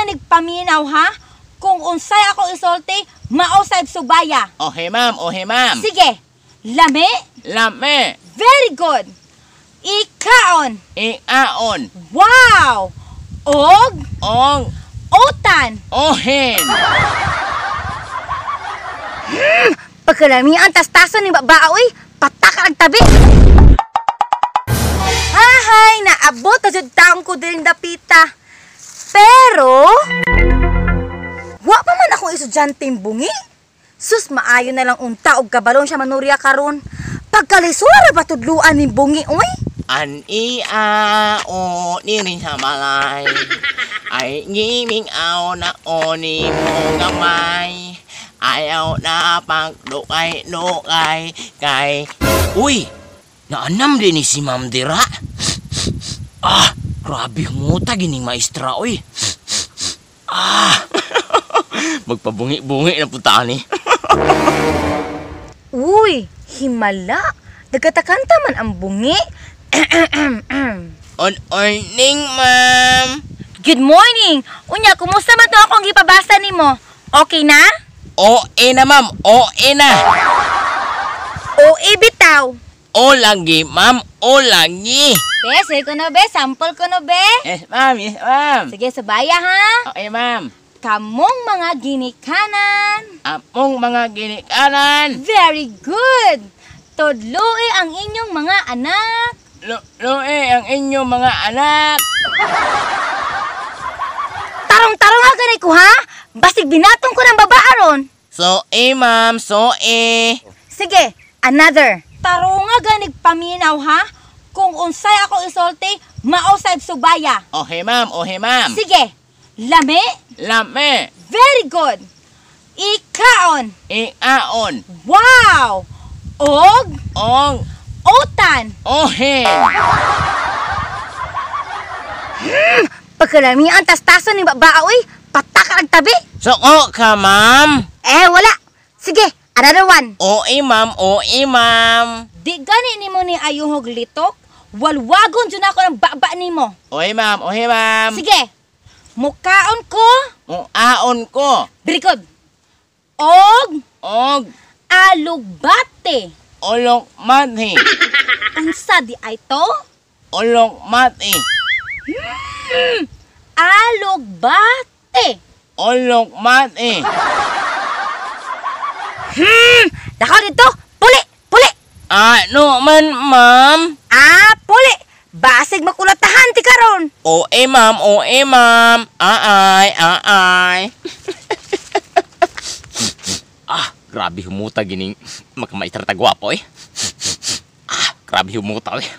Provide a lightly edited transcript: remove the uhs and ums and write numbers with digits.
ganig paminaw ha. Kung unsay ako isulti, mao sad subaya. Okay, ma'am. Okay, ma'am. Sige. Lami? Lami. Very good. Ikaon. Iaon. Wow! Og Ong. utan. Ohin. Pagkalami ang tastasan ni baba oy, patak ang tabi. Ahay, naabot na jud taong ko diring dapita. Pero wa pa man akong estudyanteng bungi. Sus, maayo na lang unta og kabalon siya manurya karon. Pagkalisura ba tudluan ning bungi oy? An i a o ni rin sa balay. Ay ngiming aw na o ni mo gamay. Ayaw na pagdukay dukay kay. Uy! Naanam din ni si Ma'am Dira. Ah, grabe humuta gining maestra oy. Ah. Magpabungi-bungi na punta ni. Uy, himala. Nagkatakanta man ang bungi. On morning, ma'am. Good morning. Unya, kumusta man to akong gipabasa nimo? Okay na? OA na, ma'am. OA na. O bitaw. O lagi, ma'am. O lagi. Be, sige ko na be, sample ko na be. Yes, ma'am. Yes, ma'am. Sige, subaya ha. Okay, ma'am. Kamong mga ginikanan. Among mga ginikanan. Very good. Tudloi ang inyong mga anak. Lue ang inyong mga anak. Tarong-tarong nga ganay ko ha. Basig binatong ko ng baba aron. So, eh, ma'am. So, eh. Sige, another. Tarong nga ganig paminaw ha. Kung unsay ako isulti, mao sad subaya. Okay, ma'am. Okay, ma'am. Sige, lami. Lami. Very good. Ikaon. Iaon. Wow! Og Ong. utan. Ohin. Pagkalami ang tastasan ni baba oy, patak ang tabi. Suko ka, ma'am. Eh, wala. Sige, another one. OA, ma'am. OA, ma'am. Di gani nimo ni ayuhog litok. Walwagon jud ako ng baba nimo. Okay, ma'am. Okay, ma'am. Sige. Mukaon ko. Muaon ko. Very good. Og Og alugbate. Olok mati. Unsa di ay to? Olok mati. Alugbate. Olok mati. Lakaw dito. Puli, puli. Ano man, ma'am? Ah, puli. Basig makulatahan ti karon. OA, ma'am. OA, ma'am. Aay, aay. Ah, grabe humuta gining makamaitra tagwapo eh. Ah, grabe humuta eh.